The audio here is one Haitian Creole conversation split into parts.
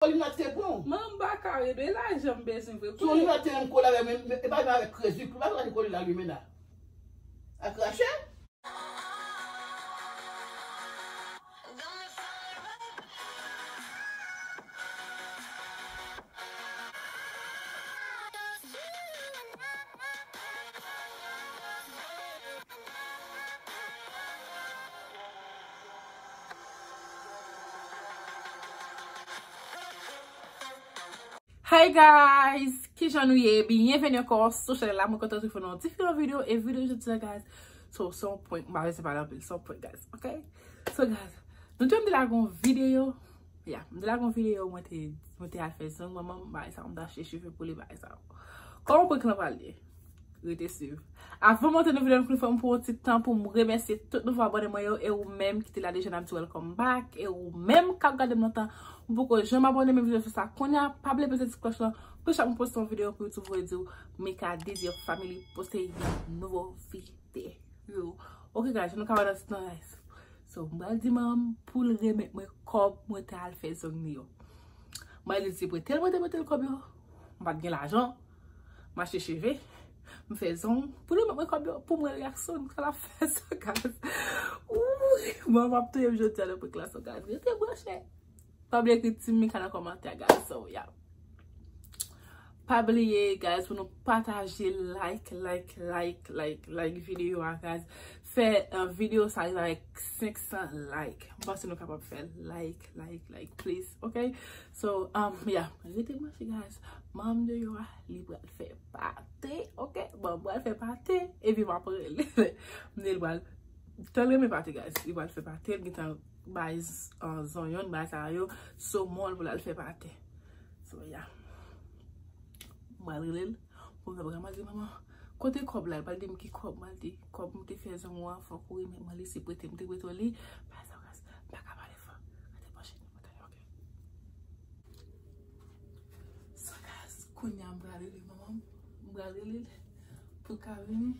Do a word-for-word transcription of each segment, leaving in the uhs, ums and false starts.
Kolina te bon. Manman m pa ka rele, e lajan m bezwen vre. Si yon limèt te menm kole avè men, men, e pa menm avèk krezi, pou pa gade kolina limen la. A krache. Hey guys, kijan nou ye? Byenveni ankò sou chanèl la. Mwen kontan retwouve nou nan yon diferan videyo. E videyo jodi a, guys, so, se yon prank. M pa bezwen pale anpil, se yon prank, guys, ok? So, guys, nou te m te lage yon videyo. Ya, m te lage yon videyo, mwen te, mwen te al fè zong manman m, bagay sa, mwen te achte cheve pou li, bagay sa. Kòman prank lan pral ye? Rete swiv. Avan m antre nan videyo, ann konnen fò m pran yon ti tan pou m remèsye tout nouvo abòne mwen yo, e ou menm ki te la deja, n ap di welcome back, e ou menm k ap gade m lontan, ou poko janm abòne, men videyo fè sa kounye a, pa bliye peze ti klòch lan, pou chak mwen poste yon videyo pou YouTube voye di w, Mika Désir Family poste yon nouvo videyo. Ok, guys, nou ka wè nan ti tan, guys. So, m pral di manman m pou l remèt mwen kòb mwen te al fè zong li yo. Mwen li di prete l, mwen te prete l kòb yo. M pa t gen lajan. M achte cheve. M fè zong. Pou l remèt mwen kòb yo, pou m wè reyaksyon l, sa l ap fè sa, guys. Ouh, manman m ap touye m jodi a nan prank la, so, guys. Rete branche. Pa bliye ekri Team Mika nan kòmantè, guys. So, yeah. Pa bliye, guys, pou nou pataje, like, like, like, like, like videyo a, guys. Fè, uh, videyo sa rive avèk senk san like. M panse nou kapab fè like, like, like, please, ok? So, um, yeah, rete branche, guys. Manman m deyò a, li pral fè pate, ok? Bon, m pral fè pate, epi m ap rele. M di l pral, tèl renmen pate, guys. Li pral fè pate, l gentan bay z-, uh, zonyon, bay sa yo, somon, l pou l al fè pate. So, yeah. M pral rele l. Pou m pral di manman, kote kòb la? L pral di m ki kòb, m pral di, kòb m te fè zong ou an, fòk ou remèt mwen li, se prete m te prete w li. Bay sa, guys, m pa ka pale fò. Rete branche, mwen tande, ok? So, guys, kounye a m pral rele manman m, m pral rele l pou l ka vini.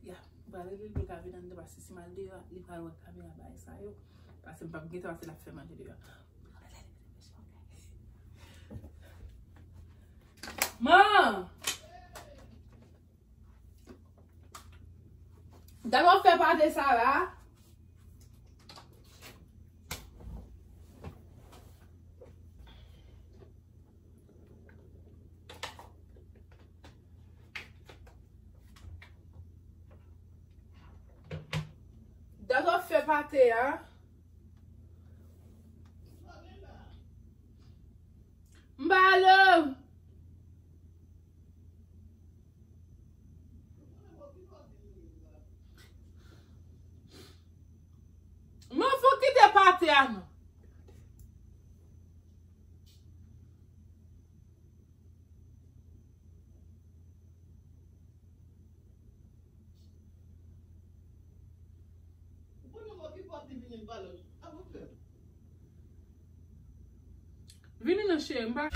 Ya, m pral rele l pou l ka vini anndan, paske si m al deyò, li pral wè kamera bagay sa yo. Paske m p ap gentan, paske l ap fè manje deyò. Man! Gade w ap fè pate sa la. Gade w ap fè pate a. M pa ale. Mwen fò kite pate a non. Vini non cheri, m pa.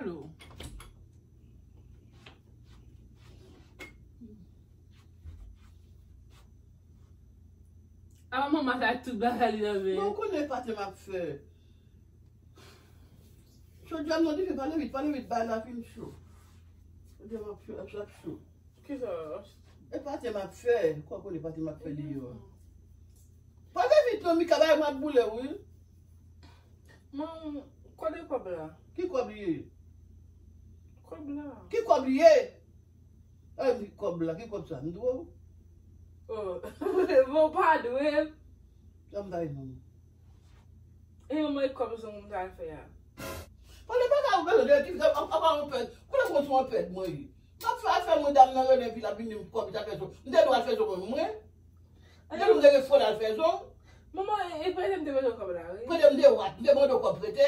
Alo. A manman sa tout bagay li nan men. Mwen konnen pate m ap fè. Chaudière nan dife, pale vit, pale vit, bay la fin cho. Chaudière m ap fè, ap, ap cho. Kisa? E pate m ap fè, kwa konnen pate m ap fè deyò. Pale vit non, Mika, bagay m ap boule wi. Manman, kote kòb la? Ki kòb li ye? Kòb la. Ki kòb li ye? Ay, ki kòb la, ki kòb sa? M dwe w? Oh, bon, pa dwe. Sa m ta ye manman. E yon mwen kòb zong m ta fè a. Pale pa ka ou bezwen de ti, apa ou pèd. Kote konn sou an pèd mwen ye. M ap fè afè mwen dam nan rele epi l ap vini m kòb li ta fè zong. M te dwe al fè zong mwen mwen. M te dwe m te gen fò l al fè zong. Manman, e, e prete m te prete w kòb la, wi. Prete m de wat, m te mande w kòb prete.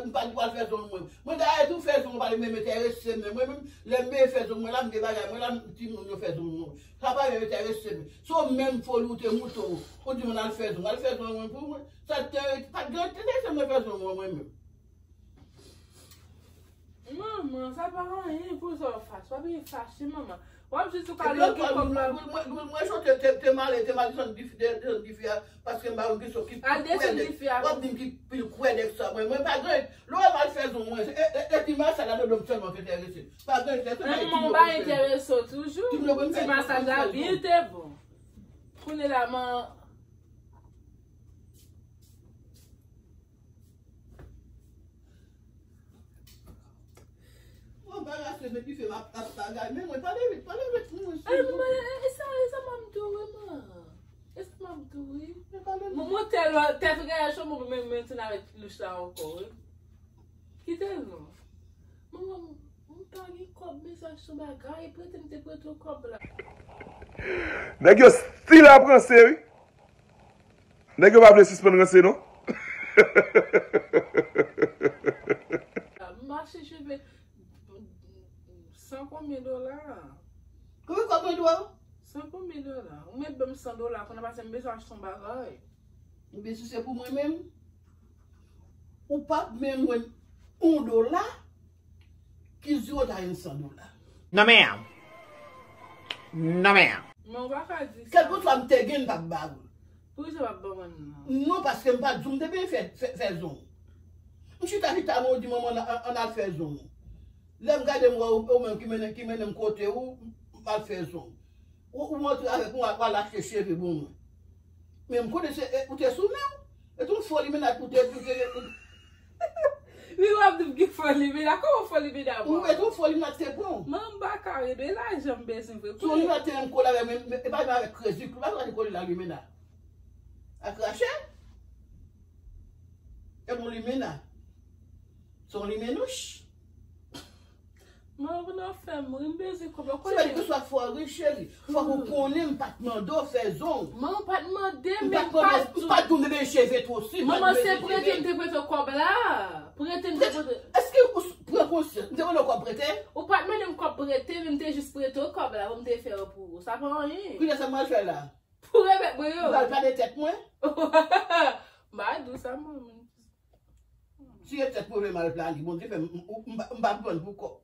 mwen, m pa gen dwa fè zong mwen. Mwen dayè tou fè zong pa menm enterese m, men mwen menm, lè m veye fè zong mwen la, m gen bagay mwen la, m timoun yo fè zong mwen. Sa pa menm enterese m. Se w menm foli ou te moute w, ou di mwen al fè zong, al fè zong mwen pou mwen. Sa te pa gen enterese mwen fè zong mwen, mwen menm. Manman, sa pa anyen pou sa w fache. W ap vin fache, manman. W ap jis ou ka loke kòb la. Mwen, mwen, mwen, mwen, te, te, te male, te male desann dife, de, desann dife a, paske m pa konn ki sòt ki pil kwè nèg. W ap di m ki pil kwè nèg sa. Mwen, mwen pa gen, lè w mal fè zong mwen, e, e, e ti masaj la, dodon m sèlman ki enterese. Pa gen, se pa ti masaj la toujou. Ti masaj la byen te bon. Kounye la, man, Mwen anbarase, men ki fè m ap, ap bagay, men mwen pale vit, pale vit pou mwen, silvouplè. E sa, e sa m ap di w wi, man. E sa m ap di w wi. Men pale vit. Mwen, mwen tèlman, tèt ou genyen cho, mwen menm, menm tou avèk louch la ankò, wi. Kite l non. Mwen, mwen, mwen pa gen kòb, men sa se yon bagay, prete m te prete w kòb la. Nèg yo still ap ranse, wi. Nèg yo pa vle sispann ranse, non. M mache cheve san konbyen dola? Konbyen kòb mwen dwe w? San konbyen dola? Ou mèt ban m san dola, kounye a pase m bezwen achte yon bagay. Oubyen si se pou mwen menm, ou p ap menm jwenn yon dola, ki zwo ta jwenn san dola. Non, ma'am. Non, ma'am. Men w pa ka di sa. Kèlkeswa m te gen, m p ap ba ou l. Poukisa w ap ban mwen nan? Non, paske m pa t di w m te byen fè, fè, fè zong. M chita, chita, mwen, ou di manman, ann, ann al fè zong. Lè m gade, m wè ou, ou menm ki mennen, ki mennen m kote ou, m al fè zong. Ou, ou antre avèk mwen, w al achte cheve pou mwen. Men m konnen se, e, ou te sou men w. E tou fo limenad ou te, ou te, ou Wi, w ap di m ki fo limena. Kòman fo limena, bro? Ou met yon fo limena te pran. Man, m pa ka ri, men lajan m bezwen vre. Fo limena te menm kole avè, men, men, e pa menm avèk kredi, pou pa di kole la limena. A krache. E bon limena. Se yon limenouch. Man, ou nan fè m ri, m bezwen kòb la. Se pa kesyon fò ri, cheri. Fòk ou konnen m pa t mande w fè zong. Man, ou pa t mande m, men m pa t di w. M pa t di w m te byen cheve tou osi. Manman, se prete m te prete w kòb la. Prete m te prete. Èske ou s-, pran konsyans? M te mande w kòb prete? Ou pa t mande m kòb prete, men m te jis prete w kòb la pou m te fè yo pou ou. Sa pa anyen. Kounye a sa m pral fè la? Pou remèt mwen yo. M pral plane tèt mwen. M pa di w sa, manman. Si e tèt mwen vle mal plane, Bondye fè m, m, m, m pa, m pa pran pou kòb.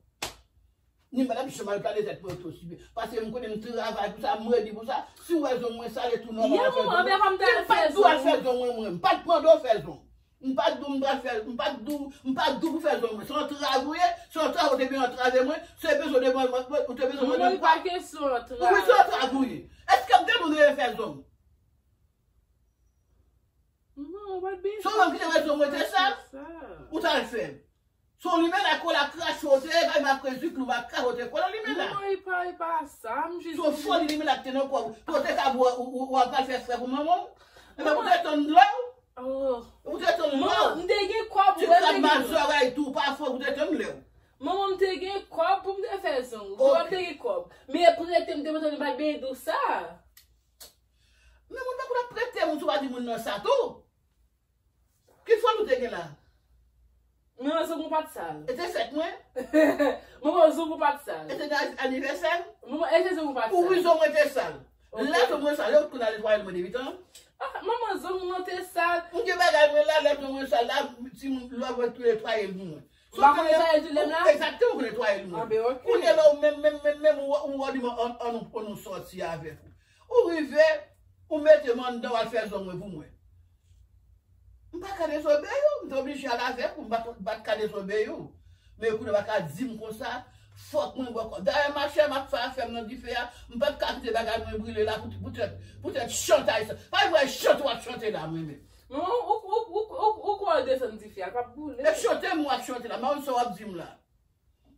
Ni m pa t ap janm al plane tèt mwen tou, si, paske m konnen m travay pou sa, m redi pou sa. Si w wè zong mwen sale tou nòmal, al fè zong mwen. Men m pa t di w al fè zong mwen, mwen. M pa t mande w fè zong. M pa t di w m pral fè, m pa t di w, m pa t di w pou fè zong mwen. Se yon antrav ou ye, se yon antrav ou te vin antrave mwen, se bezwen de mwen, mwen, ou te bezwen mande m. Mwen, pa kesyon antrav. Wi, se yon antrav ou ye. Èske m te di w m te fè zong? Non, ou pa t byen fè. Se ou menm ki te wè zong mwen te sal? Ou t al fè l. Se yon limena kole a krache w te ye, bay m ap kredi klou m ap krache w te kole limena. Non, e pa, e pa sa, m jis. Se yon foli limena ki te nan kò w. Pou w te ka bwè, ou, ou, ou al fè frè pou manman w. Enben, ou te tann lè w. Ou te tann lè w. M te gen kòb, ti krab mazòray tou, pa fò, ou te tann lè w. Manman, m te gen kòb pou m te fè zong. Ou te gen kòb. Men prete m te prete m, m pa t byen di w sa. Men moun pa konn ap prete moun, si w pa di moun nan sa tou. Ki fòl ou te gen la? Manman, zong ou pa t sal. E te fèt mwen? Manman, zong ou pa t sal. E te nan anivèsè? Manman, e te zong ou pa t sal. Ou wi, zong mwen te sal. Lè zong mwen sal, e ou t konn al netwaye l mwen depi tan? Ah, manman, zong mwen te sal. M gen bagay mwen la, lè zong mwen sal la, timoun lòt mwen tou netwaye l pou mwen. M pa konn netwaye tou lè m la? Egzakteman, ou konn netwaye l mwen. Kounye a la, ou menm, menm, menm, menm, ou, ou, ou di mwen, ann, ann, nou, nou sòti avèk ou. Ou rive, ou mete m anndan, w al fè zong mwen pou mwen. M pa ka dezobeyi w, m te oblije al avèk ou, m pa, m pa t ka dezobeyi w. Men kounye a w pa ka di m konsa, fòk mwen bò kò. Dayè, machè, m ap fè afè m nan dife a, m pa t ka kite bagay mwen brile la poutèt, poutèt, poutèt chantay sa. Pa vre chante w ap chante la, mwen menm. Men ou, ou, ou kwè w desann dife a, l p ap boule. E chante m w ap chante la, m pa konn sa w ap di m la.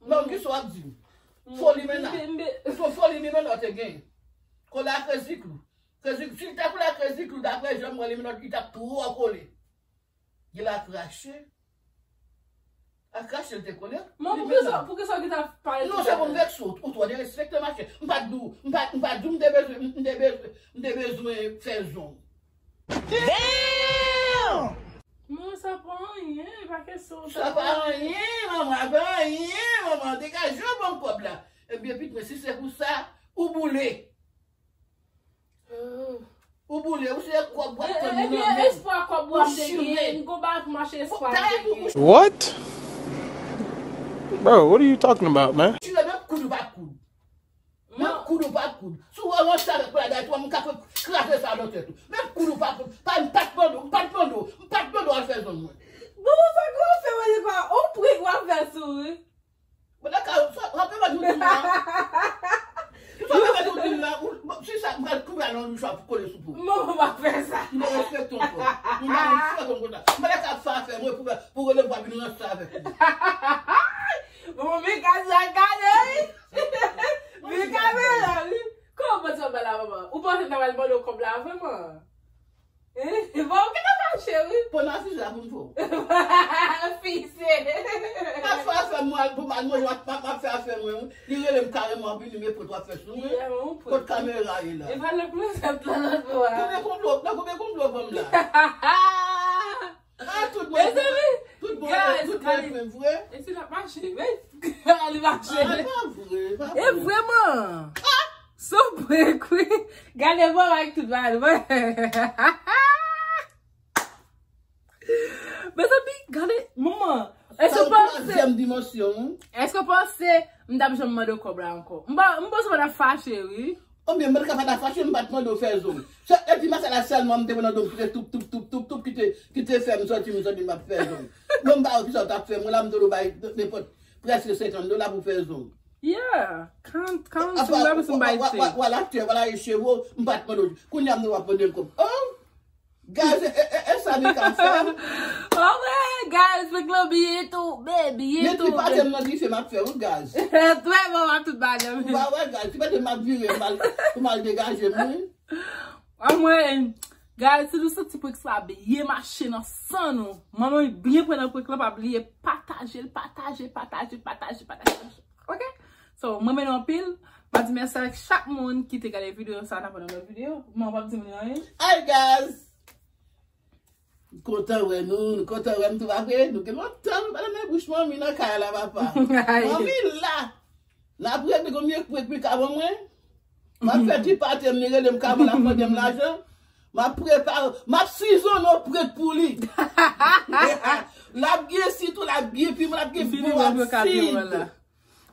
M pa konn kisa w ap di m. Foli menaj. Se yon foli menaj w te gen. Kole a kredi klou. Krezi, si l te pou la Krezi Klou, daprè jan m wè li, li t ap twò kole. Li la krache. A krache, l te kole. Mwen, pou kisa, pou kisa w gen ta pale? Non, se pou m vekse w, ou twò derespekte, mache. M pa t di w, m pa, m pa t di w m te bezwen, m te bezwen, m te bezwen fè zong. Damn! Non, sa pa anyen, pa kesyon. Sa pa anyen, manman, pa anyen, manman. Degaje w, ban m kòb la. Ebyen, pitit mwen, si se pou sa, ou boule. Ou boule, ou se kòb w ap tann nan men w. Espwa kòb w ap te genyen, m gon bagay pou mache espwa m te genyen. What? Bro, what are you talking about, man? Chire menm koud ou pa koud. Menm koud ou pa koud. Si w wè yon chavèk pou la dèyè twa, m ka fè kraze sa nan tèt ou. Menm koud ou pa koud. Pa, m pa t mande w, m pa t mande w, m pa t mande w al fè zong mwen. Bon, sa k w ap fè mwen, se pa yon prank w ap fè sou, wi. Bon, dakò, sa, sa fè mwen di w la. Si sa fè mwen di w la, ou, bon, si sa, m pral kouri al nan yon chwa pou kole sou po. Bon, m pa fè sa. M pa respekte w ankò. M pa respekte w konsa. M pa dakò ap fè afè mwen pou, pou rele m pou al vin ranse avèk ou. Bon, men gade sa, gade, wi. Men kamera, wi. Kòman w panse w ba la, manman? Ou panse m ta pral mande w kòb la, vrèman? Eh, bon, ou gentan fache, wi. Pran nan afich la pou m fè w. Fise. M ap fè afè mwen, pou m al manje, m ap, m ap fè afè mwen, wi. Li rele m kareman, vini, men pot w ap fè sou mwen. Kot kamera ye la? E pa nan klozèt la, nan dwa. Konbyen konplo, nan konbyen konplo ban m la? Ah, tout bon, tout bon, tout bon, vre. E si l ap mache, men li mache. Ah, pa vre, pa vre. E vrèman. Ah! Sou prank, wi. Gade manman ak tout bagay. Mezanmi, gade manman. Èske w panse, twazyèm dimansyon, wi. Èske w panse m t ap janm mande w kòb la ankò? M pa, m panse w pa t ap fache, wi. Oubyen, mwen ka pa ta fache, m pa t mande w fè zong. Se, epi, masalaj sèlman, m te pran nan do m, ki te toup, toup, toup, toup, toup, ki te, ki te fè m sòti, m sòti, m ap fè zong. Mwen, m pa wè kisa w t ap fè. Mwen la, m te dwe bay nenpòt prèske senkant dola pou fè zong. Yeah. Kan, kan, si w la, m bay chè. Wala, wala, wala, e cheve w, m pa t mande w. Kounye a, m te w ap mande m kòb. Oh! Guys, e, e, e sa Mika fè? Oh, ouais, guys, prank lan byen tou, baby, byen tou. Men ti pate m nan dife m ap fè, wi, guys. Trè bon, m ap tout bagay. Ou pa wè, guys, ti pate m ap vire, m al, pou m al degaje m, wi. Anmwey, guys, si nou santi prank sa byen mache nan san nou, manman byen pran nan prank lan, pa bliye pataje l, pataje, pataje, pataje, pataje. Ok? So, mwen renmen nou anpil. M ap di mèsi avèk chak moun ki te gade videyo sa, n ap wè nan lòt videyo. Mwen p ap di moun yo anyen. Hi guys! M kontan wè nou, nou kontan wè m tou, pa vre? Nou gen lontan nou pa nan men bouch manmi nan kay la, papa. Manmi la! N ap regle konbyen prank Mika ban mwen. M ap fè ti pate m, li rele m, kavan l ap mande m lajan. M ap prepare, m ap sizonnen yon prank pou li. L ap gen sitou, l ap gen piman, l ap gen bon asid.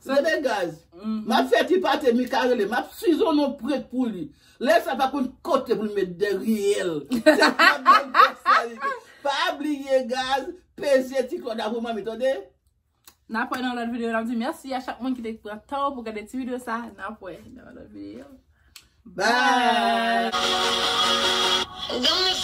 Tande, guys. M ap fè ti pate, Mika rele. M ap sizonnen yon prank pou li. Lè sa pa konn kote pou l met dèyè l. Se pa bon konsèy. Pa bliye, guys, peze ti klòd la pou manmi, tande? N ap wè nan lòt videyo. N ap di mèsi a chak moun ki te pran tan pou gade ti videyo sa. N ap wè nan lòt videyo. Bye. Bye.